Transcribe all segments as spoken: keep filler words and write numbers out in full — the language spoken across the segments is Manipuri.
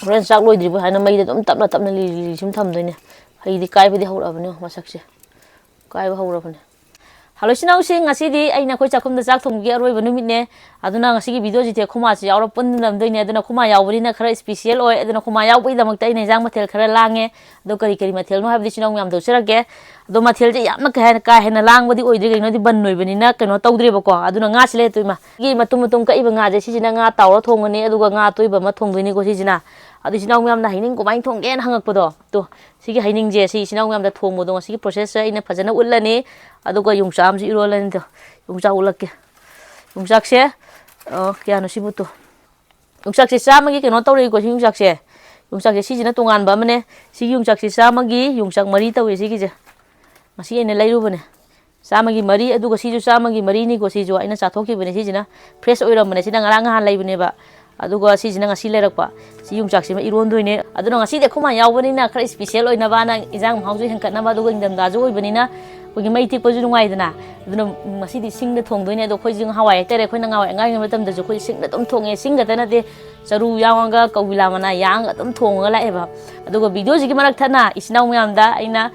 ꯍꯣꯔꯦꯟ ꯆꯥꯛ ꯂꯣꯏꯗ꯭ꯔꯤꯕ ꯍꯥꯏꯅ ꯃꯩꯗ ꯑꯗꯨꯝ ꯇꯞꯅ ꯇꯞꯅ ꯂꯤꯔꯤ ꯂꯤꯔꯤ ꯁꯨꯝ ꯊꯝꯗꯣꯏꯅꯦ꯫ ꯍꯩꯗꯤ ꯀꯥꯏꯕꯗꯤ ꯍꯧꯔꯛꯑꯕꯅꯦ, ꯃꯁꯛꯁꯦ ꯀꯥꯏꯕ ꯍꯧꯔꯕꯅꯦ꯫ ꯍꯜꯂꯣ ꯏꯆꯤꯟ ꯏꯅꯥꯎꯁꯤꯡ, ꯉꯁꯤꯗꯤ ꯑꯩꯅ ꯑꯩꯈꯣꯏ ꯆꯥꯛꯈꯨꯝꯗ ꯆꯥꯛ ꯊꯣꯡꯕꯒꯤ ꯑꯔꯣꯏꯕ ꯅꯨꯃꯤꯠꯅꯦ꯫ ꯑꯗꯨꯅ ꯉꯁꯤꯒꯤ ꯚꯤꯗꯤꯑꯣꯁꯤꯗꯤ ꯑꯩꯈꯣꯏ ꯃꯥꯁꯨ ꯌꯥꯎꯔ ꯄꯨꯟꯅ ꯅꯝꯗꯣꯏꯅꯦ꯫ ꯑꯗꯨꯅ ꯑꯩꯈꯣꯏ ꯃꯥ ꯌꯥꯎꯕꯅꯤꯅ ꯈꯔ ꯏꯁꯄꯤꯁꯤꯌꯦꯜ ꯑꯣꯏ꯫ ꯑꯗꯨꯅ ꯑꯩꯈꯣꯏ ꯃꯥ ꯌꯥꯎꯕꯒꯤꯗꯃꯛꯇ ꯑꯩꯅ ꯏꯟꯖꯥꯡ ꯃꯊꯦꯜ ꯈꯔ ꯂꯥꯡꯉꯦ꯫ ꯑꯗꯣ ꯀꯔꯤ ꯀꯔꯤ ꯃꯊꯦꯜꯅꯣ ꯍꯥꯏꯕꯗꯤ ꯏꯆꯤꯟ ꯏꯅꯥꯎ ꯃꯌꯥꯝꯗ ꯎꯠꯆꯔꯛꯀꯦ꯫ ꯑꯗꯣ ꯃꯊꯦꯜꯁꯦ ꯌꯥꯝꯅ ꯀꯩ ꯍꯥꯏ-, ꯀꯥ ꯍꯦꯟꯅ ꯂꯥꯡꯕꯗꯤ ꯑꯣꯏꯗ꯭ꯔꯦ, ꯀꯩꯅꯣꯗꯤ ꯕꯟ ꯑꯣꯏꯕꯅꯤꯅ ꯀꯩꯅꯣ ꯇꯧꯗ꯭ꯔꯦꯕꯀꯣ꯫ ꯑꯗꯨꯅ ꯉꯥꯁꯤ ꯂꯩꯔꯦ ꯇꯣꯏꯃ꯫ ꯁꯤꯒꯤ ꯃꯇꯨꯝ ꯃꯇꯨꯝ ꯀꯛꯏꯕ ꯉꯥꯁꯦ ꯁꯤꯁꯤꯅ ꯉꯥ ꯇꯥꯎꯔ ꯊꯣꯡꯒꯅꯤ, ꯑꯗꯨꯒ ꯉꯥ ꯑꯇꯣꯏꯕ ꯑꯃ ꯊꯣꯡꯗꯣꯏꯅꯤꯀꯣ ꯁꯤꯁꯤꯅ꯫ ꯑꯗꯨ ꯏꯆꯤꯟ ꯏꯅꯥꯎ ꯃꯌꯥꯝꯅ ꯍꯩꯅꯤꯡ ꯀꯃꯥꯏꯅ ꯊꯣꯡꯒꯦꯅ ꯍꯪꯉꯛꯄꯗꯣ, ꯇꯣ ꯁꯤꯒꯤ ꯍꯩꯅꯤꯡꯁꯦ ꯁꯤ ꯏꯆꯤꯟ ꯏꯅꯥꯎ ꯃꯌꯥꯝꯗ ꯊꯣꯡꯕꯗꯣ ꯉꯁꯤꯒꯤ ꯄ꯭ꯔꯣꯁꯦꯁꯁꯦ ꯑꯩꯅ ꯐꯖꯅ ꯎꯠꯂꯅꯤ꯫ ꯑꯗꯨꯒ ꯌꯣꯡꯆꯥꯛ ꯑꯃꯁꯨ ꯏꯔꯣꯜꯂꯅꯤ꯫ ꯇꯣ ꯌꯣꯡꯆꯥꯛ ꯎꯠꯂꯛꯀꯦ꯫ ꯌꯣꯡꯆꯥꯛꯁꯦ, ꯑ, ꯀꯌꯥꯅꯣ ꯁꯤꯕꯨ? ꯇꯣ ꯌꯣꯡꯆꯥꯛꯁꯦ ꯆꯥꯝꯃꯒꯤ ꯀꯩꯅꯣ ꯇꯧꯔꯛꯏꯀꯣ ꯁꯤ ꯌꯣꯡꯆꯥꯛꯁꯦ꯫ ꯌꯣꯡꯆꯥꯛꯁꯦ ꯁꯤꯁꯤꯅ ꯇꯣꯉꯥꯟꯕ ꯑꯃꯅꯦ꯫ ꯁꯤꯒꯤ ꯌꯣꯡꯆꯥꯛꯁꯦ ꯆꯥꯝꯃꯒꯤ ꯌꯣꯡꯆꯥꯛ ꯃꯔꯤ ꯇꯧꯋꯦ ꯁꯤꯒꯤꯁꯦ꯫ ꯉꯁꯤ ꯑꯩꯅ ꯂꯩꯔꯨꯕꯅꯦ꯫ ꯆꯥꯝꯃꯒꯤ ꯃꯔꯤ, ꯑꯗꯨꯒ ꯁꯤꯁꯨ ꯆꯥꯝꯃꯒꯤ ꯃꯔꯤꯅꯤꯀꯣ꯫ ꯁꯤꯁꯨ ꯑꯩꯅ ꯆꯥꯊꯣꯛꯈꯤꯕꯅꯦ꯫ ꯁꯤꯁꯤꯅ ꯐ꯭ꯔꯦꯁ ꯑꯣꯏꯔꯝꯕꯅꯦ꯫ ꯁꯤꯅ ꯉꯔꯥꯡ ꯅꯍꯥꯟ ꯂꯩꯕꯅꯦꯕ꯫ ꯑꯗꯨꯒ ꯁꯤꯁꯤꯅ ꯉꯁꯤ ꯂꯩꯔꯛꯄ꯫ ꯁꯤ ꯌꯣꯡꯆꯥꯛꯁꯤꯃ ꯏꯔꯣꯟꯗꯣꯏꯅꯦ꯫ ꯑꯗꯨꯅ ꯉꯁꯤꯗꯤ ꯑꯩꯈꯣꯏ ꯃꯥ ꯌꯥꯎꯕꯅꯤꯅ ꯈꯔ ꯏꯁꯄꯤꯁꯦꯜ ꯑꯣꯏꯅꯕꯅ ꯏꯟꯖꯥꯡ ꯃꯍꯥꯎꯁꯨ ꯍꯦꯟꯒꯠꯅꯕ, ꯑꯗꯨꯒ ꯏꯪꯊꯝꯊꯥꯁꯨ ꯑꯣꯏꯕꯅꯤꯅ ꯑꯩꯈꯣꯏꯒꯤ ꯃꯩ ꯇꯤꯛꯄꯁꯨ ꯅꯨꯡꯉꯥꯏꯗꯅ꯫ ꯑꯗꯨꯅ ꯉꯁꯤꯗꯤ ꯁꯤꯡꯗ ꯊꯣꯡꯗꯣꯏꯅꯦ꯫ ꯑꯗꯣ ꯑꯩꯈꯣꯏꯁꯨ ꯉꯍꯥꯟꯋꯥꯏ ꯍꯥꯏꯇꯥꯔꯦ, ꯑꯩꯈꯣꯏꯅ ꯉꯍꯥꯟꯋꯥꯏ ꯑꯉꯥꯡ ꯑꯣꯏꯔꯤꯉꯩ ꯃꯇꯝꯗꯁꯨ ꯑꯩꯈꯣꯏ ꯁꯤꯡꯗ ꯑꯗꯨꯝ ꯊꯣꯡꯉꯦ꯫ ꯁꯤꯡ ꯈꯛꯇ ꯅꯠꯇꯦ, ꯆꯔꯨ ꯌꯥꯎꯔꯒ ꯀꯧꯕꯤꯂꯥ ꯃꯅꯥ ꯌꯥꯡꯒ ꯑꯗꯨꯝ ꯊꯣꯡꯉꯒ ꯂꯥꯛꯑꯦꯕ꯫ ꯑꯗꯨꯒ ꯚꯤꯗꯤꯑꯣꯁꯤꯒꯤ ꯃꯔꯛ ꯊꯠꯅ ꯏꯆꯤꯟ ꯏꯅꯥꯎ ꯃꯌꯥꯝꯗ ꯑꯩꯅ,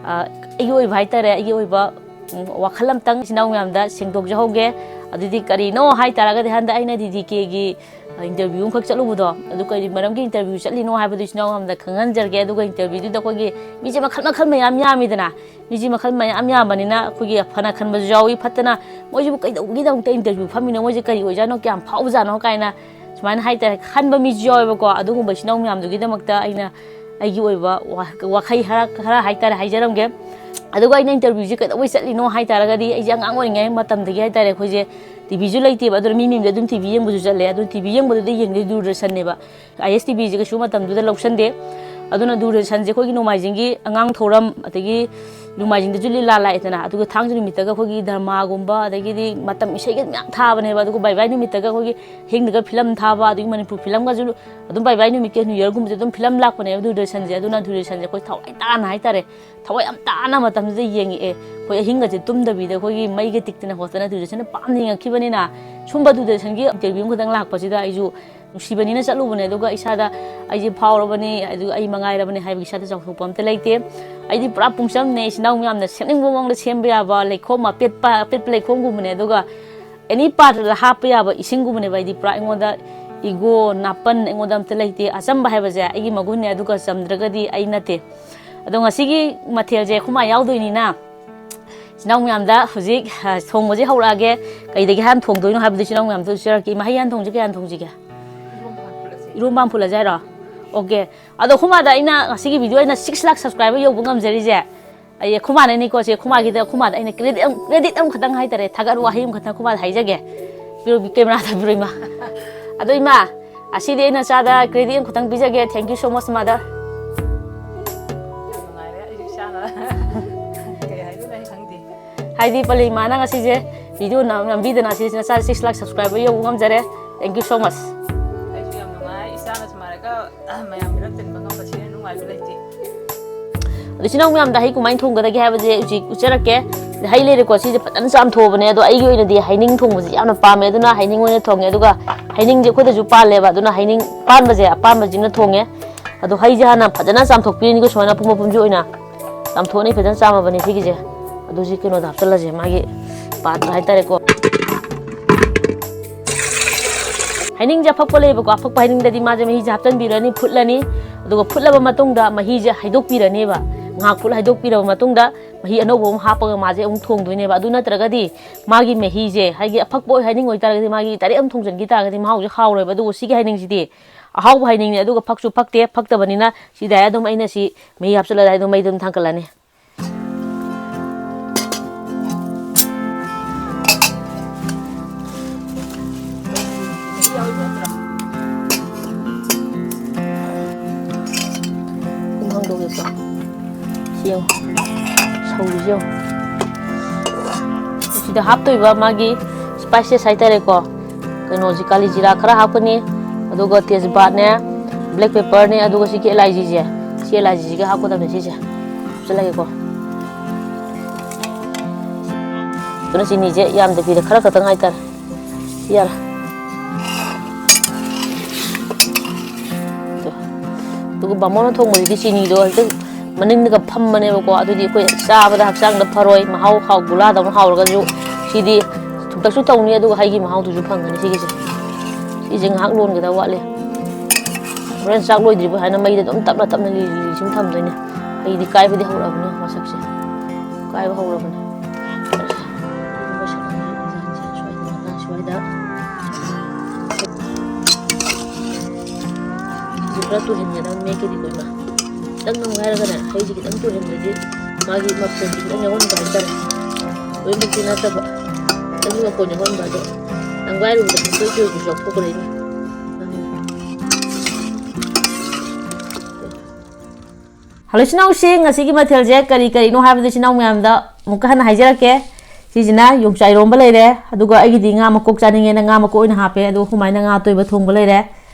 ꯑ, ꯑꯩꯒꯤ ꯑꯣꯏꯕ ꯍꯥꯏꯇꯥꯔꯦ, ꯑꯩꯒꯤ ꯑꯣꯏꯕ, ꯎꯝ, ꯋꯥꯈꯜ ꯑꯃꯇꯪ ꯏꯆꯤꯟ ꯏꯅꯥꯎ ꯃꯌꯥꯝꯗ ꯁꯦꯡꯗꯣꯛꯆꯍꯧꯒꯦ꯫ ꯑꯗꯨꯗꯤ ꯀꯔꯤꯅꯣ ꯍꯥꯏꯇꯥꯔꯒꯗꯤ ꯍꯟꯗꯛ ꯑꯩꯅ ꯗꯤ ꯗꯤ ꯀꯦꯒꯤ ꯏꯟꯇꯔꯚ꯭ꯌꯨ ꯑꯃꯈꯛ ꯆꯠꯂꯨꯕꯗꯣ, ꯑꯗꯨ ꯀꯔꯤ ꯃꯔꯝꯒꯤ ꯏꯟꯇꯔꯚ꯭ꯌꯨ ꯆꯠꯂꯤꯅꯣ ꯍꯥꯏꯕꯗꯨ ꯏꯆꯤꯟ ꯏꯅꯥꯎ ꯃꯌꯥꯝꯗ ꯈꯪꯍꯟꯖꯔꯒꯦ꯫ ꯑꯗꯨꯒ ꯏꯟꯇꯔꯚ꯭ꯌꯨꯗꯨꯗ ꯑꯩꯈꯣꯏꯒꯤ ꯃꯤꯁꯦ ꯃꯈꯜ ꯃꯈꯜ ꯃꯌꯥꯝ ꯌꯥꯝꯃꯤꯗꯅ, ꯃꯤꯁꯦ ꯃꯈꯜ ꯃꯌꯥꯝ ꯌꯥꯝꯕꯅꯤꯅ ꯑꯩꯈꯣꯏꯒꯤ ꯐꯅ ꯈꯟꯕꯁꯨ ꯌꯥꯎꯏ, ꯐꯠꯇꯅ ꯃꯣꯏꯁꯤꯕꯨ ꯀꯩꯗꯧꯕꯒꯤꯗꯃꯛꯇ ꯏꯟꯇꯔꯚ꯭ꯌꯨ ꯐꯝꯃꯤꯅꯣ, ꯃꯣꯏꯁꯦ ꯀꯔꯤ ꯑꯣꯏꯖꯥꯠꯅꯣ, ꯀꯌꯥꯝ ꯐꯥꯎꯕꯖꯥꯠꯅꯣ ꯀꯥꯏꯅ ꯁꯨꯃꯥꯏꯅ ꯍꯥꯏꯇꯥꯔꯦ, ꯈꯟꯕ ꯃꯤꯁꯨ ꯌꯥꯎꯋꯦꯕꯀꯣ꯫ ꯑꯗꯨꯒꯨꯝꯕ ꯏꯆꯤꯟ ꯏꯅꯥꯎ ꯃꯌꯥꯝꯗꯨꯒꯤꯗꯃꯛꯇ ꯑꯩꯅ ꯑꯩꯒꯤ ꯑꯣꯏꯕ ꯋꯥ-, ꯋꯥꯈꯩ ꯈꯔ, ꯈꯔ ꯍꯥꯏꯇꯥꯔꯦ, ꯍꯥꯏꯖꯔꯝꯒꯦ꯫ ꯑꯗꯨꯒ ꯑꯩꯅ ꯏꯟꯇꯔꯚ꯭ꯌꯨꯁꯦ ꯀꯩꯗꯧꯕꯩ ꯆꯠꯂꯤꯅꯣ ꯍꯥꯏꯇꯥꯔꯒꯗꯤ, ꯑꯩꯁꯦ ꯑꯉꯥꯡ ꯑꯣꯏꯔꯤꯉꯩ ꯃꯇꯝꯗꯒꯤ ꯍꯥꯏꯇꯥꯔꯦ, ꯑꯩꯈꯣꯏꯁꯦ ꯇꯤ ꯚꯤꯁꯨ ꯂꯩꯇꯦꯕ, ꯑꯗꯨꯅ ꯃꯤ ꯃꯌꯨꯝꯗ ꯑꯗꯨꯝ ꯇꯤ ꯚꯤ ꯌꯦꯡꯕꯁꯨ ꯆꯠꯂꯦ꯫ ꯑꯗꯨ ꯇꯤ ꯚꯤ ꯌꯦꯡꯕꯗꯨꯗ ꯌꯦꯡꯗꯣꯏ ꯗꯨꯔꯗꯔꯁꯟꯅꯦꯕ꯫ ꯑꯥꯏ ꯑꯦꯁ ꯇꯤ ꯚꯤꯁꯦ ꯀꯩꯁꯨ ꯃꯇꯝꯗꯨꯗ ꯂꯧꯁꯟꯗꯦ꯫ ꯑꯗꯨꯅ ꯗꯨꯔꯗꯔꯁꯟꯁꯦ ꯑꯩꯈꯣꯏꯒꯤ ꯅꯣꯡꯃꯥꯏꯖꯤꯡꯒꯤ ꯑꯉꯥꯡ ꯊꯧꯔꯝ, ꯑꯗꯒꯤ ꯅꯣꯡꯃꯥꯏꯖꯤꯡꯗꯁꯨ ꯂꯤꯂꯥ ꯂꯥꯛꯑꯦꯗꯅ, ꯑꯗꯨꯒ ꯊꯥꯡꯖ ꯅꯨꯃꯤꯠꯇꯒ ꯑꯩꯈꯣꯏꯒꯤ ꯗ꯭ꯔꯃꯥꯒꯨꯝꯕ, ꯑꯗꯒꯤꯗꯤ ꯃꯇꯝ ꯏꯁꯩꯒ ꯃꯌꯥꯝ ꯊꯥꯕꯅꯦꯕ꯫ ꯑꯗꯨꯒ ꯕꯥꯏ ꯕꯥꯏ ꯅꯨꯃꯤꯠꯇꯒ ꯑꯩꯈꯣꯏꯒꯤ ꯑꯍꯤꯡꯗꯒ ꯐꯤꯂꯝ ꯊꯥꯕ, ꯑꯗꯒꯤ ꯃꯅꯤꯄꯨꯔ ꯐꯤꯂꯝꯒꯁꯨ ꯑꯗꯨꯝ ꯕꯥꯏ ꯕꯥꯏ ꯅꯨꯃꯤꯠꯀꯤ ꯅ꯭ꯌꯨ ꯌꯔꯒꯨꯝꯕꯁꯦ ꯑꯗꯨꯝ ꯐꯤꯂꯝ ꯂꯥꯛꯄꯅꯦꯕ ꯗꯨꯔꯗꯔꯁꯟꯁꯦ꯫ ꯑꯗꯨꯅ ꯗꯨꯔꯗꯔꯁꯟꯁꯦ ꯑꯩꯈꯣꯏ ꯊꯋꯥꯏ ꯇꯥꯅ ꯍꯥꯏꯇꯥꯔꯦ, ꯊꯋꯥꯏ ꯌꯥꯝ ꯇꯥꯅ ꯃꯇꯝꯗꯨꯗ ꯌꯦꯡꯉꯛꯑꯦ꯫ ꯑꯩꯈꯣꯏ ꯑꯍꯤꯡꯒꯁꯦ ꯇꯨꯝꯗꯕꯤꯗ ꯑꯩꯈꯣꯏꯒꯤ ꯃꯩꯒ ꯇꯤꯛꯇꯅ ꯈꯣꯠꯇꯅ ꯗꯨꯔꯗꯔꯁꯟꯅ ꯄꯥꯝꯅ ꯌꯦꯡꯉꯛꯈꯤꯕꯅꯤꯅ꯫ ꯁꯨꯝꯕ ꯗꯨꯔꯗꯔꯁꯟꯒꯤ ꯏꯟꯇꯔꯚ꯭ꯌꯨ ꯑꯃꯈꯛꯇꯪ ꯂꯥꯛꯄꯁꯤꯗ ꯑꯩꯁꯨ ꯅꯨꯡꯁꯤꯕꯅꯤꯅ ꯆꯠꯂꯨꯕꯅꯦ, ꯑꯗꯨꯒ ꯏꯁꯥꯗ ꯑꯩꯁꯦ ꯐꯥꯎꯔꯕꯅꯦ, ꯑꯗꯨꯒ ꯑꯩ ꯃꯉꯥꯏꯔꯕꯅꯦ ꯍꯥꯏꯕꯒꯤ ꯏꯁꯥꯗ ꯆꯥꯎꯊꯣꯛꯄ ꯑꯝꯇ ꯂꯩꯇꯦ꯫ ꯑꯩꯗꯤ ꯄꯨꯔꯥ ꯄꯨꯡꯆꯝꯅꯦ, ꯏꯆꯤꯟ ꯏꯅꯥꯎ ꯃꯌꯥꯝꯅ ꯁꯦꯝꯅꯤꯡꯕ ꯃꯑꯣꯡꯗ ꯁꯦꯝꯕ ꯌꯥꯕ, ꯂꯩꯈꯣꯝ ꯑꯄꯦꯠꯄ, ꯑꯄꯦꯠꯄ ꯂꯩꯈꯣꯝꯒꯨꯝꯕꯅꯦ, ꯑꯗꯨꯒ ꯑꯦꯅꯤ ꯄꯥꯇ꯭ꯔꯗ ꯍꯥꯞꯄ ꯌꯥꯕ ꯏꯁꯤꯡꯒꯨꯝꯕꯅꯦꯕ꯫ ꯑꯩꯗꯤ ꯄꯨꯔꯥ ꯑꯩꯉꯣꯟꯗ ꯏꯒꯣ, ꯅꯥꯄꯟ ꯑꯩꯉꯣꯟꯗ ꯑꯝꯇ ꯂꯩꯇꯦ꯫ ꯑꯆꯝꯕ ꯍꯥꯏꯕꯁꯦ ꯑꯩꯒꯤ ꯃꯒꯨꯟꯅꯦ, ꯑꯗꯨꯒ ꯆꯝꯗ꯭ꯔꯒꯗꯤ ꯑꯩ ꯅꯠꯇꯦ꯫ ꯑꯗꯣ ꯉꯁꯤꯒꯤ ꯃꯊꯦꯜꯁꯦ ꯑꯩꯈꯣꯏ ꯃꯥ ꯌꯥꯎꯗꯣꯏꯅꯤꯅ, ꯏꯆꯤꯟ ꯏꯅꯥꯎ ꯃꯌꯥꯝꯗ ꯍꯧꯖꯤꯛ, ꯑ, ꯊꯣꯡꯕꯁꯦ ꯍꯧꯔꯛꯑꯒꯦ꯫ ꯀꯩꯗꯒꯤ ꯍꯥꯟꯅ ꯊꯣꯡꯗꯣꯏꯅꯣ ꯍꯥꯏꯕꯗꯨ ꯏꯆꯤꯟ ꯏꯅꯥꯎ ꯃꯌꯥꯝꯗ ꯎꯠꯆꯔꯛꯀꯦ꯫ ꯏꯃꯥ, ꯍꯩ ꯍꯥꯟꯅ ꯊꯣꯡꯁꯤ, ꯀꯩ ꯍꯥꯟꯅ ꯊꯣꯡꯁꯤꯒꯦ? ꯏꯔꯣꯝꯕ ꯍꯥꯟꯅ ꯐꯨꯠꯂꯁꯦ꯫ ꯏꯔꯣꯝꯕ ꯍꯥꯟꯅ ꯐꯨꯠꯂꯁꯦ ꯍꯥꯏꯔꯣ? ꯑꯣꯀꯦ꯫ ꯑꯗꯣ ꯑꯩꯈꯣꯏ ꯃꯥꯗ ꯑꯩꯅ ꯉꯁꯤꯒꯤ ꯚꯤꯗꯤꯑꯣ ꯑꯩꯅ six lakh subscriber ꯌꯧꯕ ꯉꯝꯖꯔꯤꯁꯦ, ꯑꯩ ꯑꯩꯈꯣꯏ ꯃꯥꯅꯅꯤꯀꯣ꯫ ꯁꯦ, ꯑꯩꯈꯣꯏ ꯃꯥꯒꯤꯗ, ꯑꯩꯈꯣꯏ ꯃꯥꯗ ꯑꯩꯅ credit ꯑꯃ, credit ꯑꯃꯈꯛꯇꯪ ꯍꯥꯏꯇꯥꯔꯦ, ꯊꯥꯒꯠ ꯋꯥꯍꯩ ꯑꯃꯈꯛꯇꯪ ꯑꯩꯈꯣꯏ ꯃꯥꯗ ꯍꯥꯏꯖꯒꯦ꯫ ꯄꯤꯔꯣ, camera ꯗ ꯄꯤꯔꯣ, ꯏꯃꯥ꯫ ꯑꯗꯣ ꯏꯃꯥ, ꯑꯁꯤꯗꯤ ꯑꯩꯅ ꯏꯆꯥꯗ credit ꯑꯃꯈꯛꯇꯪ ꯄꯤꯖꯒꯦ꯫ Thank you so much, mother. ꯌꯥꯝ ꯅꯨꯡꯉꯥꯏꯔꯦ, ꯑꯩꯁꯨ ꯏꯆꯥꯅ ꯀꯩ ꯍꯥꯏꯗꯣꯏꯅꯣ ꯑꯩ ꯈꯪꯗꯦ꯫ ꯍꯥꯏꯗꯤ ꯄꯂꯦꯟ ꯏꯃꯥꯅ ꯉꯁꯤꯁꯦ ꯚꯤꯗꯤꯑꯣ ꯅꯝ-, ꯅꯝꯕꯤꯗꯅ ꯁꯤ ꯅꯆꯥ six lakh subscriber ꯌꯧꯕ ꯉꯝꯖꯔꯦ꯫ Thank you so much. ꯑꯩꯁꯨ ꯌꯥꯝ ꯅꯨꯡꯉꯥꯏ, ꯏꯆꯥꯅ ꯁꯨꯃꯥꯏꯅꯒ, ꯑ, ꯃꯌꯥꯝ ꯃꯔꯛ ꯇꯤꯟꯕ ꯉꯝꯕꯁꯤꯅ ꯅꯨꯡꯉꯥꯏꯕ ꯂꯩꯇꯦ꯫ ꯑꯗꯣ ꯏꯆꯤꯟ ꯏꯅꯥꯎ ꯃꯌꯥꯝꯗ ꯍꯩ ꯀꯃꯥꯏꯅ ꯊꯣꯡꯒꯗꯒꯦ ꯍꯥꯏꯕꯁꯦ ꯍꯧꯖꯤꯛ ꯎꯠꯆꯔꯛꯀꯦ꯫ ꯍꯩ ꯂꯩꯔꯦꯀꯣ, ꯁꯤꯁꯦ ꯐꯖꯅ ꯆꯥꯝꯊꯣꯛꯑꯕꯅꯦ꯫ ꯑꯗꯣ ꯑꯩꯒꯤ ꯑꯣꯏꯅꯗꯤ ꯍꯩꯅꯤꯡ ꯊꯣꯡꯕꯁꯦ ꯌꯥꯝꯅ ꯄꯥꯝꯃꯦ, ꯑꯗꯨꯅ ꯍꯩꯅꯤꯡ ꯑꯣꯏꯅ ꯊꯣꯡꯉꯦ꯫ ꯑꯗꯨꯒ ꯍꯩꯅꯤꯡꯁꯦ ꯑꯩꯈꯣꯏꯗꯁꯨ ꯄꯥꯜꯂꯦꯕ, ꯑꯗꯨꯅ ꯍꯩꯅꯤꯡ ꯄꯥꯟꯕꯁꯦ ꯑꯄꯥꯝꯕꯁꯤꯡꯅ ꯊꯣꯡꯉꯦ꯫ ꯑꯗꯣ ꯍꯩꯁꯦ ꯍꯥꯟꯅ ꯐꯖꯅ ꯆꯥꯝꯊꯣꯛꯄꯤꯔꯅꯤꯀꯣ, ꯁꯨꯃꯥꯏꯅ ꯃꯄꯨꯝ ꯃꯄꯨꯝꯁꯦ ꯑꯣꯏꯅ ꯆꯥꯝꯊꯣꯛꯑꯅꯤ꯫ ꯐꯖꯅ ꯆꯥꯝꯃꯕꯅꯦ ꯁꯤꯒꯤꯁꯦ꯫ ꯑꯗꯨ ꯁꯤ ꯀꯩꯅꯣꯗ ꯍꯥꯞꯆꯜꯂꯁꯦ, ꯃꯥꯒꯤ ꯄꯥꯇ꯭ꯔ ꯍꯥꯏꯇꯥꯔꯦꯀꯣ꯫ ꯍꯩꯅꯤꯡꯁꯦ ꯑꯐꯛꯄ ꯂꯩꯌꯦꯕꯀꯣ, ꯑꯐꯛꯄ ꯍꯩꯅꯤꯡꯗꯗꯤ ꯃꯥꯁꯦ ꯃꯍꯤꯁꯦ ꯍꯥꯞꯆꯤꯟꯕꯤꯔꯅꯤ, ꯐꯨꯠꯂꯅꯤ꯫ ꯑꯗꯨꯒ ꯐꯨꯠꯂꯕ ꯃꯇꯨꯡꯗ ꯃꯍꯤꯁꯦ ꯍꯩꯗꯣꯛꯄꯤꯔꯅꯦꯕ꯫ ꯉꯥꯏꯍꯥꯛ ꯐꯨꯠ ꯍꯩꯗꯣꯛꯄꯤꯔꯕ ꯃꯇꯨꯡꯗ ꯃꯍꯤ ꯑꯅꯧꯕ ꯑꯃ ꯍꯥꯞꯄꯒ ꯃꯥꯁꯦ ꯑꯃꯨꯛ ꯊꯣꯡꯗꯣꯏꯅꯦꯕ꯫ ꯑꯗꯨ ꯅꯠꯇ꯭ꯔꯒꯗꯤ ꯃꯥꯒꯤ ꯃꯍꯤꯁꯦ, ꯍꯥꯏꯗꯤ ꯑꯐꯛꯄ ꯑꯣꯏ ꯍꯩꯅꯤꯡ ꯑꯣꯏꯇꯥꯔꯒꯗꯤ, ꯃꯥꯒꯤ direct ꯑꯃ ꯊꯣꯡꯖꯤꯟꯈꯤ ꯇꯥꯔꯒꯗꯤ ꯃꯍꯥꯎꯁꯦ ꯍꯥꯎꯔꯣꯏꯕ꯫ ꯑꯗꯨꯕꯨ ꯁꯤꯒꯤ ꯍꯩꯅꯤꯡꯁꯤꯗꯤ ꯑꯍꯥꯎꯕ ꯍꯩꯅꯤꯡꯅꯤ, ꯑꯗꯨꯒ ꯐꯛꯁꯨ ꯐꯛꯇꯦ, ꯐꯛꯇꯕꯅꯤꯅ ꯁꯤꯗ ꯑꯗꯨꯝ ꯑꯩꯅ ꯁꯤ ꯃꯍꯤ ꯍꯥꯞꯆꯤꯜꯂꯒ ꯑꯗꯨꯝ ꯃꯩꯗ ꯑꯗꯨꯝ ꯊꯥꯡꯒꯠꯂꯅꯤ꯫ ꯑꯗꯨꯝ ꯍꯥꯡꯗꯣꯛꯑꯒꯦꯀꯣ꯫ ꯁꯤ ꯌꯦꯡꯉꯣ꯫ ꯁꯧꯔꯤꯁꯦ ꯌꯦꯡꯉꯣ꯫ ꯁꯤꯗ ꯍꯥꯞꯇꯣꯏꯕ ꯃꯥꯒꯤ spices ꯍꯥꯏꯇꯥꯔꯦꯀꯣ꯫ ꯀꯩꯅꯣꯁꯤ, ꯀꯥꯂꯤ ꯖꯤꯔꯥ ꯈꯔ ꯍꯥꯞꯀꯅꯤ, ꯑꯗꯨꯒ ꯇꯦꯖꯄꯥꯠꯅꯦ, black pepperꯅꯦ, ꯑꯗꯨꯒ ꯁꯤꯒꯤ ꯑꯦꯂꯥꯏꯖꯤꯁꯦ, ꯁꯤ ꯑꯦꯂꯥꯏꯖꯤꯁꯤꯒ ꯍꯥꯞꯀꯗꯕꯅꯦ ꯁꯤꯁꯦ꯫ ꯍꯥꯞꯆꯤꯜꯂꯒꯦꯀꯣ꯫ ꯑꯗꯨꯅ ꯆꯤꯅꯤꯁꯦ ꯌꯥꯝꯗꯕꯤꯗ ꯈꯔ ꯈꯛꯇꯪ ꯍꯥꯏꯇꯥꯔꯦ꯫ ꯁꯤ ꯌꯥꯔꯦ꯫ ꯑꯗꯨꯒ ꯕꯥꯃꯣꯟꯅ ꯊꯣꯡꯕꯁꯤꯗꯤ ꯆꯤꯅꯤꯗꯣ ꯍꯦꯛꯇ ꯃꯅꯤꯡꯗꯒ ꯐꯝꯕꯅꯦꯕꯀꯣ, ꯑꯗꯨꯗꯤ ꯑꯩꯈꯣꯏ ꯆꯥꯕꯗ ꯍꯛꯆꯥꯡꯗ ꯐꯔꯣꯏ, ꯃꯍꯥꯎ ꯍꯥꯎ ꯒꯨꯂꯥꯗꯧꯅ ꯍꯥꯎꯔꯒꯁꯨ ꯁꯤꯗꯤ ꯊꯨꯝꯇꯛꯁꯨ ꯇꯧꯅꯤ, ꯑꯗꯨꯒ ꯍꯩꯒꯤ ꯃꯍꯥꯎꯗꯨꯁꯨ ꯐꯪꯒꯅꯤ ꯁꯤꯒꯤꯁꯦ꯫ ꯁꯤꯁꯦ ꯉꯥꯏꯍꯥꯛ ꯂꯣꯟꯒꯗꯕ ꯋꯥꯠꯂꯤ꯫ ꯍꯣꯔꯦꯟ ꯆꯥꯛ ꯂꯣꯏꯗ꯭ꯔꯤꯕ ꯍꯥꯏꯅ ꯃꯩꯗ ꯑꯗꯨꯝ ꯇꯞꯅ ꯇꯞꯅ ꯂꯤꯔꯤ ꯂꯤꯔꯤ ꯁꯨꯝ ꯊꯝꯗꯣꯏꯅꯦ꯫ ꯍꯩꯗꯤ ꯀꯥꯏꯕꯗꯤ ꯍꯧꯔꯛꯑꯕꯅꯤ ꯃꯁꯛꯁꯦ, ꯀꯥꯏꯕ ꯍꯧꯔꯕꯅꯤ꯫ ꯁ꯭ꯋꯥꯏꯗ ꯃꯇꯥꯡ ꯁ꯭ꯋꯥꯏꯗ ꯁꯤꯁꯦ ꯈꯔ ꯇꯣꯏꯍꯟꯒꯗꯕ ꯃꯦꯠꯀꯦꯗꯤꯀꯣ ꯏꯃꯥ꯫ ꯈꯤꯇꯪ ꯅꯝꯒꯥꯏꯔꯒꯅꯦ, ꯍꯩꯁꯦ ꯈꯤꯇꯪ ꯇꯣꯏꯍꯟꯗ꯭ꯔꯗꯤ ꯃꯥꯒꯤ ꯃꯐꯣꯟꯁꯦ ꯈꯤꯇꯪ ꯌꯥꯎꯍꯟꯕ ꯍꯥꯏꯇꯥꯔꯦ꯫ ꯂꯣꯏꯅꯃꯛꯇꯤ ꯅꯠꯇꯕ, ꯈꯤꯇꯪ ꯃꯐꯣꯟ ꯌꯥꯎꯍꯟꯕ꯫ ꯑꯗꯣ ꯅꯝꯒꯥꯏꯔꯨꯕꯗ ꯄꯨꯡꯇꯣꯏ ꯇꯣꯏꯕꯁꯨ ꯌꯥꯎꯊꯣꯛꯄ ꯂꯩꯅꯤ꯫ ꯍꯜꯂꯣ ꯏꯆꯤꯟ ꯏꯅꯥꯎꯁꯤꯡ, ꯉꯁꯤꯒꯤ ꯃꯊꯦꯜꯁꯦ ꯀꯔꯤ ꯀꯔꯤꯅꯣ ꯍꯥꯏꯕꯗꯨ ꯏꯆꯤꯟ ꯏꯅꯥꯎ ꯃꯌꯥꯝꯗ ꯑꯃꯨꯛꯀ ꯍꯟꯅ ꯍꯥꯏꯖꯔꯛꯀꯦ꯫ ꯁꯤꯁꯤꯅ ꯌꯣꯡꯆꯥꯛ ꯏꯔꯣꯝꯕ ꯂꯩꯔꯦ, ꯑꯗꯨꯒ ꯑꯩꯒꯤꯗꯤ ꯉꯥ ꯃꯀꯣꯛ ꯆꯥꯅꯤꯡꯉꯦꯅ ꯉꯥ ꯃꯀꯣꯛ ꯑꯣꯏꯅ ꯍꯥꯞꯄꯦ, ꯑꯗꯨꯒ ꯑꯩꯈꯣꯏ ꯃꯥꯏꯅ ꯉꯥ ꯑꯇꯣꯏꯕ ꯊꯣꯡꯕ ꯂꯩꯔꯦ,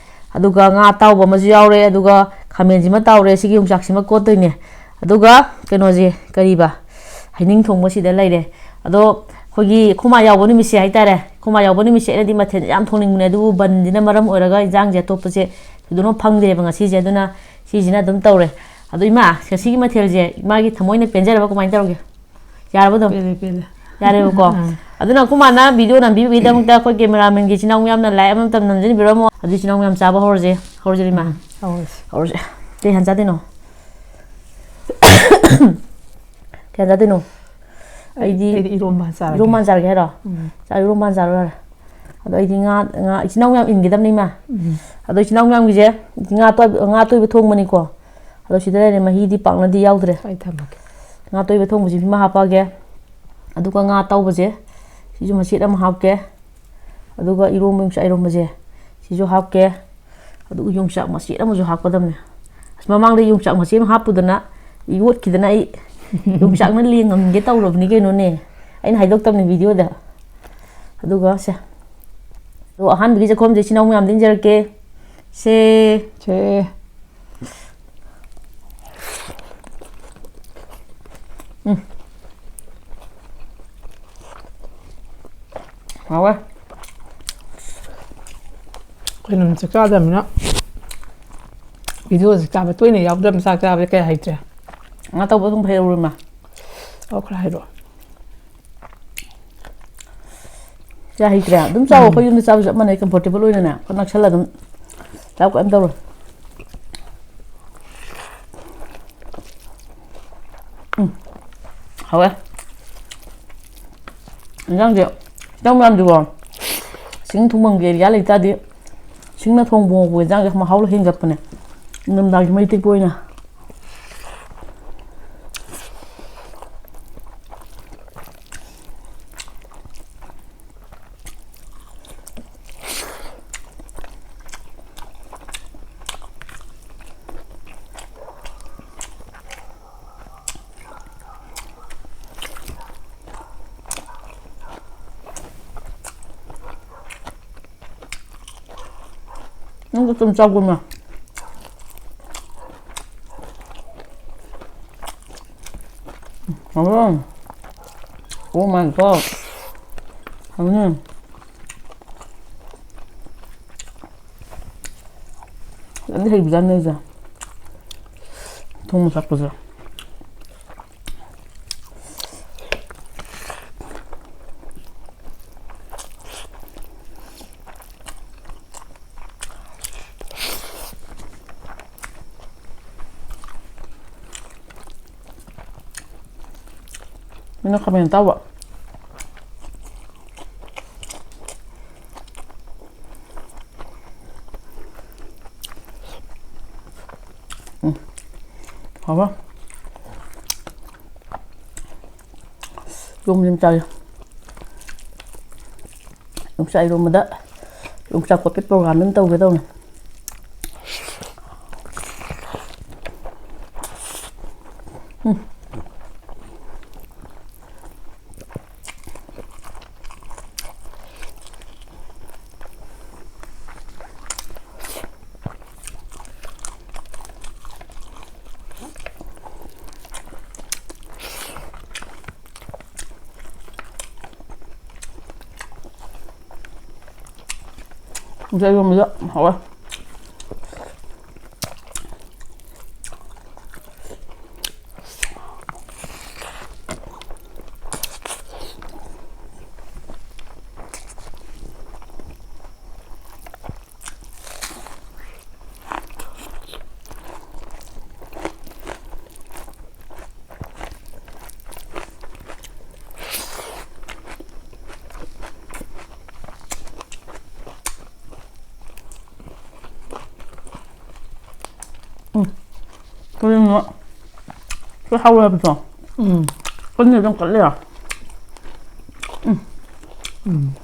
ꯑꯗꯨꯒ ꯉꯥ ꯑꯇꯥꯎꯕ ꯑꯃꯁꯨ ꯌꯥꯎꯔꯦ, ꯑꯗꯨꯒ ꯈꯥꯃꯦꯟꯁꯤꯃ ꯇꯥꯎꯔꯦ, ꯁꯤꯒꯤ ꯌꯣꯡꯆꯥꯛꯁꯤꯃ ꯀꯣꯠꯇꯣꯏꯅꯦ, ꯑꯗꯨꯒ ꯀꯩꯅꯣꯁꯦ ꯀꯔꯤꯕ, ꯍꯩꯅꯤꯡ ꯊꯣꯡꯕ ꯁꯤꯗ ꯂꯩꯔꯦ꯫ ꯑꯗꯣ ꯑꯩꯈꯣꯏꯒꯤ ꯈꯨꯃꯥ ꯌꯥꯎꯕ ꯅꯨꯃꯤꯠꯁꯦ ꯍꯥꯏꯇꯥꯔꯦ, ꯈꯨꯃꯥ ꯌꯥꯎꯕ ꯅꯨꯃꯤꯠꯁꯦ ꯑꯩꯅꯗꯤ ꯃꯊꯦꯜ ꯌꯥꯝ ꯊꯣꯡꯅꯤꯡꯕꯅꯦ, ꯑꯗꯨꯕꯨ ꯕꯟꯁꯤꯅ ꯃꯔꯝ ꯑꯣꯏꯔꯒ ꯏꯟꯖꯥꯡꯁꯦ ꯑꯇꯣꯞꯄꯁꯦ ꯊꯣꯏꯗꯣꯛꯅ ꯐꯪꯗꯦꯕ ꯉꯁꯤꯁꯦ, ꯑꯗꯨꯅ ꯁꯤꯁꯤꯅ ꯑꯗꯨꯝ ꯇꯧꯔꯦ꯫ ꯑꯗꯣ ꯏꯃꯥ, ꯉꯁꯤꯒꯤ ꯃꯊꯦꯜꯁꯦ ꯏꯃꯥꯒꯤ ꯊꯃꯣꯏꯅ ꯄꯦꯟꯖꯔꯕ ꯀꯃꯥꯏꯅ ꯇꯧꯔꯒꯦ? ꯌꯥꯔꯕ ꯑꯗꯨꯝ? ꯄꯦꯜꯂꯦ, ꯄꯦꯜꯂꯦ꯫ ꯌꯥꯔꯦꯕꯀꯣ꯫ ꯑꯥ꯫ ꯑꯗꯨꯅ ꯑꯩꯈꯣꯏ ꯃꯥꯅ ꯚꯤꯗꯤꯑꯣ ꯅꯝꯕꯤꯕꯒꯤꯗꯃꯛꯇ ꯑꯩꯈꯣꯏ ꯀꯦꯃꯦꯔꯥꯃꯦꯟꯒꯤ ꯏꯆꯤꯟ ꯏꯅꯥꯎ ꯃꯌꯥꯝꯅ ꯂꯥꯏꯛ ꯑꯃꯃꯝꯇ ꯅꯝꯖꯟꯕꯤꯔꯝꯃꯣ꯫ ꯑꯗꯨ ꯏꯆꯤꯟ ꯏꯅꯥꯎ ꯃꯌꯥꯝ ꯆꯥꯕ ꯍꯧꯔꯁꯦ꯫ ꯍꯧꯔꯁꯦ ꯏꯃꯥ꯫ ꯎꯝ, ꯍꯧꯔꯁꯦ꯫ ꯍꯧꯔꯁꯦ꯫ ꯀꯩ ꯍꯥꯟ ꯆꯥꯗꯣꯏꯅꯣ? ꯀꯩ ꯍꯥꯟ ꯆꯥꯗꯣꯏꯅꯣ? ꯑꯩꯗꯤ ꯑꯩꯗꯤ ꯏꯔꯣꯝꯕ ꯆꯥꯔꯒꯦ꯫ ꯏꯔꯣꯝꯕ ꯍꯥꯟ ꯆꯥꯔꯒꯦ ꯍꯥꯏꯔꯣ? ꯎꯝ꯫ ꯆꯥ-, ꯏꯔꯣꯝꯕ ꯍꯥꯟ ꯆꯥꯔꯣ ꯌꯥꯔꯦ꯫ ꯑꯗꯣ ꯑꯩꯗꯤ ꯉꯥ, ꯉꯥ, ꯏꯆꯤꯟ ꯏꯅꯥꯎ ꯃꯌꯥꯝ ꯏꯟꯒꯗꯕꯅꯤ ꯏꯃꯥ꯫ ꯎꯝ꯫ ꯑꯗꯣ ꯏꯆꯤꯟ ꯏꯅꯥꯎ ꯃꯌꯥꯝꯒꯤꯁꯦ ꯉꯥ ꯑꯇꯣꯏꯕ, ꯉꯥ ꯑꯇꯣꯏꯕ ꯊꯣꯡꯕꯅꯤꯀꯣ꯫ ꯑꯗꯣ ꯁꯤꯗ ꯂꯩꯔꯦ, ꯃꯍꯤꯗꯤ ꯄꯥꯛꯅꯗꯤ ꯌꯥꯎꯗ꯭ꯔꯦ꯫ ꯑꯩ ꯊꯝꯃꯒꯦ꯫ ꯉꯥ ꯑꯇꯣꯏꯕ ꯊꯣꯡꯕꯁꯤ ꯁꯤꯃ ꯍꯥꯞꯄꯛꯑꯒꯦ꯫ ꯑꯗꯨꯒ ꯉꯥ ꯑꯇꯥꯎꯕꯁꯦ ꯁꯤꯁꯨ ꯃꯆꯦꯠ ꯑꯃ ꯍꯥꯞꯀꯦ꯫ ꯑꯗꯨꯒ ꯏꯔꯣꯝꯕ, ꯌꯣꯡꯆꯥꯛ ꯏꯔꯣꯝꯕꯁꯦ ꯁꯤꯁꯨ ꯍꯥꯞꯀꯦ꯫ ꯑꯗꯨꯒ ꯌꯣꯡꯆꯥꯛ ꯃꯆꯦꯠ ꯑꯃꯁꯨ ꯍꯥꯞꯀꯗꯕꯅꯦ꯫ ꯑꯁ, ꯃꯃꯥꯡꯗ ꯌꯣꯡꯆꯥꯛ ꯃꯆꯦꯠ ꯑꯃ ꯍꯥꯞꯄꯨꯗꯅ ꯌꯣꯠꯈꯤꯗꯅ ꯑꯩ ꯌꯣꯡꯆꯥꯛꯅ ꯂꯦꯡꯉꯝꯒꯦ ꯇꯧꯔꯕꯅꯤ ꯀꯩꯅꯣꯅꯦ꯫ ꯑꯩꯅ ꯍꯥꯏꯗꯣꯛꯇꯕꯅꯤ ꯚꯤꯗꯤꯑꯣꯗ꯫ ꯑꯗꯨꯒ ꯁꯦ, ꯑꯗꯣ ꯑꯍꯥꯟꯕꯒꯤ ꯆꯥꯛꯈꯣꯝꯁꯦ ꯏꯆꯤꯟ ꯏꯅꯥꯎ ꯃꯌꯥꯝꯗ ꯏꯟꯖꯔꯛꯀꯦ꯫ ꯁꯦ꯫ ꯁꯦ꯫ ꯎꯝ꯫ ꯍꯥꯎꯋꯦ꯫ ꯑꯩꯈꯣꯏꯅ ꯆꯥꯛ ꯆꯥꯗꯕꯅꯤꯅ ꯚꯤꯗꯤꯑꯣꯁꯦ ꯆꯥꯕ ꯇꯣꯏꯅ ꯌꯥꯎꯗ꯭ꯔꯕ ꯆꯥꯛ ꯆꯥꯕꯁꯦ ꯀꯌꯥ ꯍꯩꯇ꯭ꯔꯦ꯫ ꯉꯥ ꯇꯧꯕ ꯑꯗꯨꯝ ꯍꯩꯍꯧꯔꯦ ꯃꯥ꯫ ꯑꯣ, ꯈꯔ ꯍꯥꯏꯔꯛꯑꯣ꯫ ꯀꯌꯥ ꯍꯩꯇ꯭ꯔꯦ꯫ ꯑꯗꯨꯝ ꯆꯥꯎ꯫ ꯎꯝ꯫ ꯑꯩꯈꯣꯏ ꯌꯨꯝꯗ ꯆꯥꯕꯁꯨ ꯆꯞ ꯃꯥꯟꯅꯩ, comfortable ꯑꯣꯏꯅꯅꯦ꯫ ꯈꯔ ꯅꯛꯁꯜꯂ ꯑꯗꯨꯝ ꯆꯥꯎ, ꯀꯩꯝ ꯇꯧꯔꯣꯏ꯫ ꯎꯝ꯫ ꯍꯥꯎꯋꯦ꯫ ꯏꯟꯖꯥꯡꯁꯦ ꯈꯤꯇꯪ ꯃꯌꯥꯝꯗꯤꯀꯣ, ꯁꯤꯡ ꯊꯣꯡꯐꯝꯒꯤ ꯑꯦꯔꯤꯌꯥ ꯂꯩꯇꯥꯔꯗꯤ, ꯁꯤꯡꯅ ꯊꯣꯡꯕ ꯍꯦꯟꯖꯥꯡꯁꯦ ꯃꯍꯥꯎ ꯍꯦꯟꯒꯠꯄꯅꯦ꯫ ꯏꯪꯊꯝꯊꯥꯒꯤ ꯃꯩ ꯇꯤꯛꯄ ꯑꯣꯏꯅ꯫ ꯅꯪꯁꯨ ꯁꯨꯝ ꯆꯥꯎ ꯀꯩꯅꯣ꯫ ꯍꯥꯎꯔꯣ꯫ Oh my God꯫ ꯍꯥꯎꯅꯤ꯫ ꯐꯖꯅ ꯍꯩꯕꯖꯥꯠꯅꯤ ꯑꯩꯁꯦ꯫ ꯊꯣꯡꯕ ꯊꯥꯛꯄꯁꯦ꯫ ꯃꯤꯅ ꯈꯥꯃꯦꯟ ꯑꯇꯥꯎꯕ꯫ ꯎꯝ꯫ ꯍꯥꯎꯕ꯫ ꯌꯣꯝ ꯌꯣꯝ ꯆꯥꯏ꯫ ꯌꯣꯡꯆꯥꯛ ꯏꯔꯣꯝꯕꯗ ꯌꯣꯡꯆꯥꯛ ꯀꯣꯠꯄꯤ program ꯑꯃ ꯇꯧꯒꯦ ꯇꯧꯅꯤ꯫ ꯎꯝ꯫ ꯌꯣꯡꯆꯥꯛ ꯏꯔꯣꯝꯕꯁꯦ ꯍꯥꯎꯋꯦ꯫ ꯀꯔꯤꯅꯣ? ꯁꯤ ꯍꯥꯎꯋꯦ ꯍꯥꯏꯕꯗꯣ꯫ ꯎꯝ꯫ ꯀꯟꯅ ꯑꯗꯨꯝ ꯀꯠꯂꯤꯔꯣ? ꯎꯝ꯫ ꯎꯝ꯫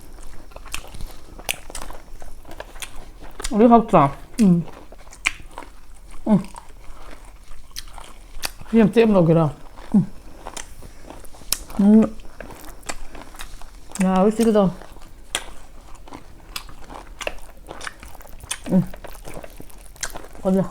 ꯑꯗꯨ ꯍꯥꯎꯇ꯭ꯔꯣ? ꯎꯝ꯫ ꯎꯝ꯫ ꯁꯤ ꯌꯥꯝ ꯆꯦꯞ ꯂꯧꯒꯦꯔꯣ? ꯎꯝ꯫ ꯎꯝ꯫ ꯌꯥꯔꯣꯏ ꯁꯤꯒꯤꯗꯣ꯫ ꯎꯝ꯫ ꯀꯜꯂꯦ꯫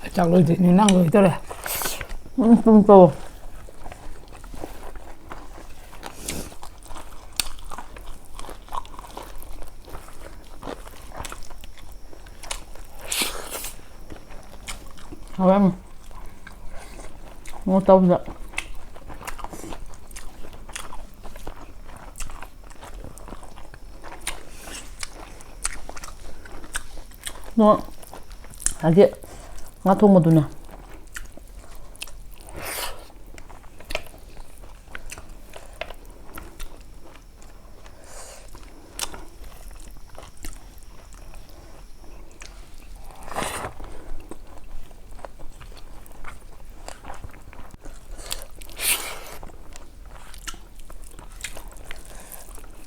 ꯑꯩ ꯆꯥꯛ ꯂꯣꯏꯗ꯭ꯔꯤꯅꯦ, ꯅꯪ ꯂꯣꯏꯗꯣꯔꯦ꯫ ꯎꯝ, ꯄꯨꯡ ꯇꯔꯨꯛ꯫ ꯍꯥꯎꯔꯝꯃꯤ꯫ ꯉꯧ ꯇꯧꯕꯗ꯫ ꯑꯗꯣ ꯍꯥꯏꯗꯤ ꯉꯥ ꯊꯣꯡꯕꯗꯨꯅꯦ꯫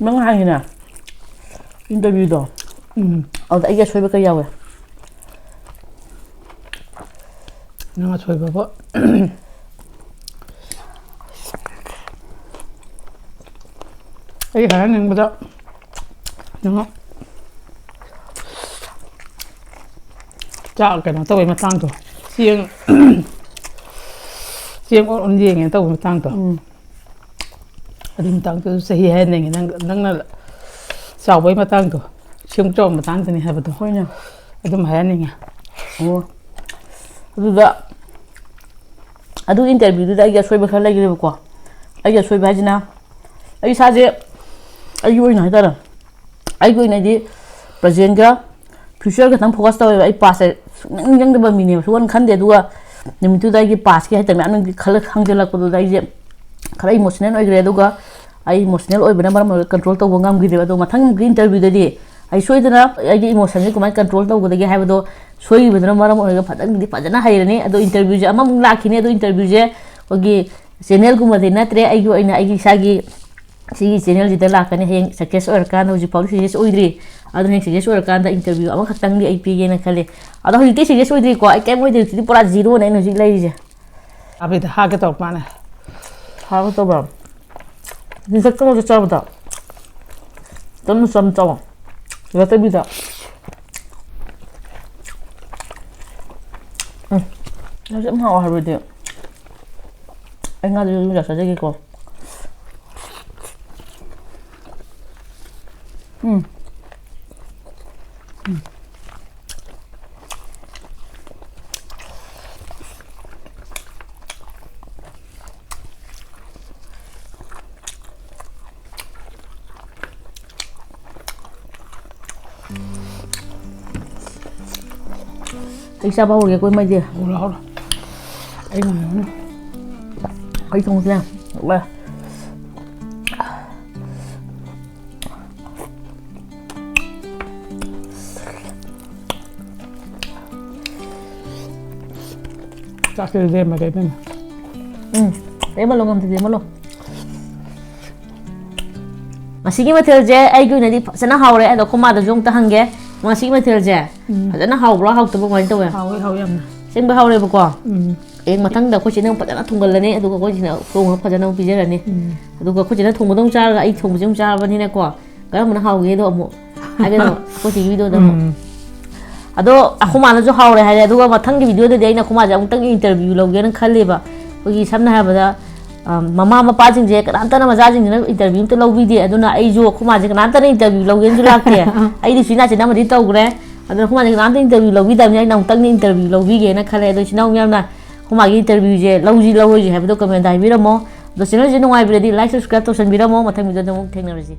ꯅꯪ ꯍꯥꯏꯒꯤꯅꯦ interviewꯗꯣ꯫ ꯎꯝ꯫ ꯑꯗꯨꯗ ꯑꯩꯒꯤ ꯑꯁꯣꯏꯕ ꯀꯩ ꯌꯥꯎꯋꯦ? ꯅꯪ ꯑꯁꯣꯏꯕꯕꯨ꯫ ꯑꯩ ꯍꯥꯏꯍꯟꯅꯤꯡꯕꯗ ꯅꯪ ꯆꯥꯛ ꯀꯩꯅꯣ ꯇꯧꯕꯩ ꯃꯇꯥꯡꯗꯣ, ꯆꯦꯡ, ꯆꯦꯡ ꯑꯣꯟ ꯑꯣꯟ ꯌꯦꯡꯉꯦꯅ ꯇꯧꯕ ꯃꯇꯥꯡꯗꯣ꯫ ꯎꯝ꯫ ꯑꯗꯨꯒꯤ ꯃꯇꯥꯡꯗꯁꯨ ꯆꯍꯤ ꯍꯥꯏꯍꯟꯅꯤꯡꯉꯦ꯫ ꯅꯪ, ꯅꯪꯅ ꯆꯥꯎꯕꯒꯤ ꯃꯇꯥꯡꯗꯣ, ꯁꯦꯝ ꯆꯥꯎꯕ ꯃꯇꯥꯡꯗꯅꯤ ꯍꯥꯏꯕꯗꯣ, ꯍꯣꯏꯅꯦ꯫ ꯑꯗꯨꯝ ꯍꯥꯏꯍꯟꯅꯤꯡꯉꯦ꯫ ꯑꯣ꯫ ꯑꯗꯨꯗ ꯑꯗꯨ ꯏꯟꯇꯔꯚꯤꯌꯨꯗꯨꯗ ꯑꯩꯒꯤ ꯑꯁꯣꯏꯕ ꯈꯔ ꯂꯩꯈ꯭ꯔꯦꯕꯀꯣ꯫ ꯑꯩꯒꯤ ꯑꯁꯣꯏꯕ ꯍꯥꯏꯁꯤꯅ, ꯑꯩ ꯏꯁꯥꯁꯦ, ꯑꯩꯒꯤ ꯑꯣꯏꯅ ꯍꯥꯏꯇꯥꯔꯦ, ꯑꯩꯒꯤ ꯑꯣꯏꯅꯗꯤ ꯄ꯭ꯔꯖꯦꯟꯒ ꯐ꯭ꯌꯨꯆꯔ ꯈꯛꯇꯪ ꯐꯣꯀꯁ ꯇꯧꯋꯦꯕ꯫ ꯑꯩ ꯄꯥꯁꯁꯦ ꯁꯨꯡꯅꯤꯡ ꯅꯤꯡꯁꯤꯡꯗꯕ ꯃꯤꯅꯦꯕ, ꯁꯨꯡꯈꯟ ꯈꯟꯗꯦ꯫ ꯑꯗꯨꯒ ꯅꯨꯃꯤꯠꯇꯨꯗ ꯑꯩꯒꯤ ꯄꯥꯁꯀꯤ ꯍꯥꯏꯇꯥꯔꯦ, ꯃꯌꯥꯝ ꯈꯜꯂ ꯍꯪꯖꯜꯂꯛꯄꯗꯨꯗ ꯑꯩꯁꯦ ꯈꯔ ꯏꯃꯣꯁꯅꯦꯜ ꯑꯣꯏꯈ꯭ꯔꯦ꯫ ꯑꯗꯨꯒ ꯑꯩ ꯏꯃꯣꯁꯅꯦꯜ ꯑꯣꯏꯕꯅ ꯃꯔꯝ ꯑꯣꯏꯔꯒ ꯀꯟꯇ꯭ꯔꯣꯜ ꯇꯧꯕ ꯉꯝꯈꯤꯗꯦꯕ꯫ ꯑꯗꯣ ꯃꯊꯪꯒꯤ ꯏꯟꯇꯔꯚꯤꯌꯨꯗꯗꯤ ꯑꯩ ꯁꯣꯏꯗꯅ ꯑꯩꯒꯤ ꯏꯃꯣꯁꯟꯁꯦ ꯀꯃꯥꯏꯅ ꯀꯟꯇ꯭ꯔꯣꯜ ꯇꯧꯒꯗꯒꯦ ꯍꯥꯏꯕꯗꯣ ꯁꯣꯏꯈꯤꯕꯗꯨꯅ ꯃꯔꯝ ꯑꯣꯏꯔꯒ ꯐꯖꯅꯗꯤ ꯐꯖꯅ ꯍꯩꯔꯅꯤ꯫ ꯑꯗꯣ ꯏꯟꯇꯔꯚꯤꯌꯨꯁꯦ ꯑꯃꯃꯨꯛ ꯂꯥꯛꯈꯤꯅꯤ꯫ ꯑꯗꯣ ꯏꯟꯇꯔꯚꯤꯌꯨꯁꯦ ꯑꯩꯈꯣꯏꯒꯤ ꯆꯦꯅꯦꯜꯒꯨꯝꯕꯗꯤ ꯅꯠꯇ꯭ꯔꯦ꯫ ꯑꯩꯒꯤ ꯑꯣꯏꯅ ꯑꯩꯒꯤ ꯏꯁꯥꯒꯤ ꯁꯤꯒꯤ ꯆꯦꯅꯦꯜꯁꯤꯗ ꯂꯥꯛꯀꯅꯤ꯫ ꯍꯌꯦꯡ ꯁꯛꯁꯦꯁ ꯑꯣꯏꯔꯀꯥꯟꯗ, ꯍꯧꯖꯤꯛ ꯐꯥꯎꯗꯤ ꯁꯛꯁꯦꯁ ꯑꯣꯏꯗ꯭ꯔꯤ, ꯑꯗꯨꯅ ꯍꯌꯦꯡ ꯁꯛꯁꯦꯁ ꯑꯣꯏꯔꯀꯥꯟꯗ ꯏꯟꯇꯔꯚꯤꯌꯨ ꯑꯃꯈꯛꯇꯪꯗꯤ ꯑꯩ ꯄꯤꯒꯦꯅ ꯈꯜꯂꯦ꯫ ꯑꯗꯣ ꯍꯧꯖꯤꯛꯇꯤ ꯁꯛꯁꯦꯁ ꯑꯣꯏꯗ꯭ꯔꯤꯀꯣ, ꯑꯩ ꯀꯩꯝ ꯑꯣꯏꯗ꯭ꯔꯤ, ꯍꯧꯖꯤꯛꯇꯤ ꯄꯨꯔꯥ ꯖꯤꯔꯣꯅꯦ ꯑꯩꯅ ꯍꯧꯖꯤꯛ ꯂꯩꯔꯤꯁꯦ꯫ ꯑꯕꯤꯗ ꯍꯥꯒꯦ ꯇꯧꯔꯛꯄ ꯃꯥꯅꯦ꯫ ꯍꯥꯒꯦ ꯇꯧꯕ꯫ ꯆꯤꯟꯖꯥꯛ ꯆꯪꯉꯁꯨ ꯆꯥꯕꯗ ꯆꯝꯅ ꯆꯝ ꯆꯥꯎ꯫ ꯌꯥꯇꯕꯤꯗ꯫ ꯎꯝ꯫ ꯉꯁꯤ ꯌꯥꯝ ꯍꯥꯎꯋꯦ ꯍꯥꯏꯕꯗꯤ ꯑꯩ ꯉꯥꯗꯨꯁꯨ ꯑꯗꯨꯝ ꯆꯥꯖꯒꯦꯀꯣ꯫ ꯎꯝ꯫ ꯑꯩ ꯆꯥꯕ ꯍꯧꯔꯒꯦꯀꯣ, ꯏꯃꯥꯏꯗꯤ꯫ ꯍꯧꯔꯣ, ꯍꯧꯔꯣ꯫ ꯑꯩ ꯉꯥꯏꯔꯝꯅꯤ꯫ ꯑꯩ ꯊꯣꯡꯁꯦ꯫ ꯂꯣꯏꯔꯦ꯫ ꯆꯥꯛꯁꯦ ꯂꯦꯝꯃꯒꯦ, ꯏꯕꯦꯝꯃ꯫ ꯎꯝ꯫ ꯂꯦꯝꯍꯜꯂꯣ, ꯉꯝꯗꯦ, ꯂꯦꯝꯍꯜꯂꯣ꯫ ꯉꯁꯤꯒꯤ ꯃꯊꯦꯜꯁꯦ ꯑꯩꯒꯤ ꯑꯣꯏꯅꯗꯤ ꯐꯖꯅ ꯍꯥꯎꯔꯦ꯫ ꯑꯗꯣ ꯑꯩꯈꯣꯏ ꯃꯥꯗꯁꯨ ꯑꯝꯇ ꯍꯪꯒꯦ꯫ ꯉꯁꯤꯒꯤ ꯃꯊꯦꯜꯁꯦ ꯎꯝ꯫ ꯐꯖꯅ ꯍꯥꯎꯕ꯭ꯔꯣ, ꯍꯥꯎꯇꯕ꯭ꯔꯣ, ꯀꯃꯥꯏꯅ ꯇꯧꯋꯦ? ꯍꯥꯎꯋꯦ, ꯍꯥꯎꯋꯦ ꯌꯥꯝꯅ꯫ ꯑꯁꯦꯡꯕ ꯍꯥꯎꯔꯦꯕꯀꯣ꯫ ꯎꯝ꯫ ꯍꯌꯦꯡ ꯃꯊꯪꯗ ꯑꯩꯈꯣꯏ ꯆꯦꯅ ꯐꯖꯅ ꯊꯣꯡꯒꯜꯂꯅꯤ, ꯑꯗꯨꯒ ꯑꯩꯈꯣꯏ ꯆꯦꯅ ꯊꯣꯡꯉꯒ ꯐꯖꯅ ꯑꯃꯨꯛ ꯄꯤꯖꯔꯅꯤ꯫ ꯎꯝ꯫ ꯑꯗꯨꯒ ꯑꯩꯈꯣꯏ ꯆꯦꯅ ꯊꯣꯡꯕꯗ ꯑꯃꯨꯛ ꯆꯥꯔꯒ ꯑꯩ ꯊꯣꯡꯕꯁꯦ ꯑꯃꯨꯛ ꯆꯥꯔꯕꯅꯤꯅꯀꯣ, ꯀꯔꯝꯕꯅ ꯍꯥꯎꯒꯦꯗꯣ ꯑꯃꯨꯛ ꯍꯥꯏꯒꯗ꯭ꯔꯣ? ꯑꯩꯈꯣꯏ ꯆꯦꯒꯤ ꯚꯤꯗꯤꯑꯣꯗ ꯑꯃꯨꯛ꯫ ꯎꯝ꯫ ꯑꯗꯣ ꯑꯩꯈꯣꯏ ꯃꯥꯅꯁꯨ ꯍꯥꯎꯔꯦ ꯍꯥꯏꯔꯦ, ꯑꯗꯨꯒ ꯃꯊꯪꯒꯤ ꯚꯤꯗꯤꯑꯣꯗꯗꯤ ꯑꯩꯅ ꯑꯩꯈꯣꯏ ꯃꯥꯁꯦ ꯑꯃꯨꯛꯇꯪ ꯏꯟꯇꯔꯚꯤꯌꯨ ꯂꯧꯒꯦꯅ ꯈꯜꯂꯦꯕ꯫ ꯑꯩꯈꯣꯏꯒꯤ ꯁꯝꯅ ꯍꯥꯏꯔꯕꯗ, ꯃꯃꯥ ꯃꯄꯥꯁꯤꯡꯁꯦ ꯀꯅꯥꯝꯇꯅ ꯃꯆꯥꯁꯤꯡꯁꯤꯅ ꯏꯟꯇꯔꯚ꯭ꯌꯨ ꯑꯝꯇ ꯂꯧꯕꯤꯗꯦ꯫ ꯑꯗꯨꯅ ꯑꯩꯁꯨ ꯑꯩꯈꯣꯏ ꯃꯥꯁꯦ ꯀꯅꯥꯝꯇꯅ ꯏꯟꯇꯔꯚ꯭ꯌꯨ ꯂꯧꯒꯦꯅꯁꯨ ꯂꯥꯛꯇꯦ꯫ ꯑꯩꯗꯤ ꯁꯨꯏꯅꯥ ꯆꯤꯟꯅ ꯑꯃꯗꯤ ꯇꯧꯈ꯭ꯔꯦ꯫ ꯑꯗꯨꯅ ꯑꯩꯈꯣꯏ ꯃꯥꯁꯦ ꯀꯅꯥꯝꯇ ꯏꯟꯇꯔꯚ꯭ꯌꯨ ꯂꯧꯕꯤꯗꯕꯅꯤ꯫ ꯑꯩꯅ ꯑꯃꯨꯛꯇꯪꯗꯤ ꯏꯟꯇꯔꯚ꯭ꯌꯨ ꯂꯧꯕꯤꯒꯦꯅ ꯈꯜꯂꯦ꯫ ꯑꯗꯣ ꯏꯆꯤꯟ ꯏꯅꯥꯎ ꯃꯌꯥꯝꯅ ꯑꯩꯈꯣꯏ ꯃꯥꯒꯤ ꯏꯟꯇꯔꯚ꯭ꯌꯨꯁꯦ ꯂꯧꯁꯤ ꯂꯧꯔꯣꯏꯁꯤ ꯍꯥꯏꯕꯗꯣ ꯀꯃꯦꯟꯗ ꯍꯥꯏꯕꯤꯔꯝꯃꯣ꯫ ꯑꯗꯣ ꯆꯦꯅꯦꯜꯁꯦ ꯅꯨꯡꯉꯥꯏꯕꯤꯔꯗꯤ ꯂꯥꯏꯛ ꯁꯕꯁꯀ꯭ꯔꯥꯏꯕ ꯇꯧꯁꯟꯕꯤꯔꯝꯃꯣ꯫ ꯃꯊꯪ ꯚꯤꯗꯤꯑꯣꯗ ꯑꯃꯨꯛ ꯊꯦꯡꯅꯔꯁꯤ꯫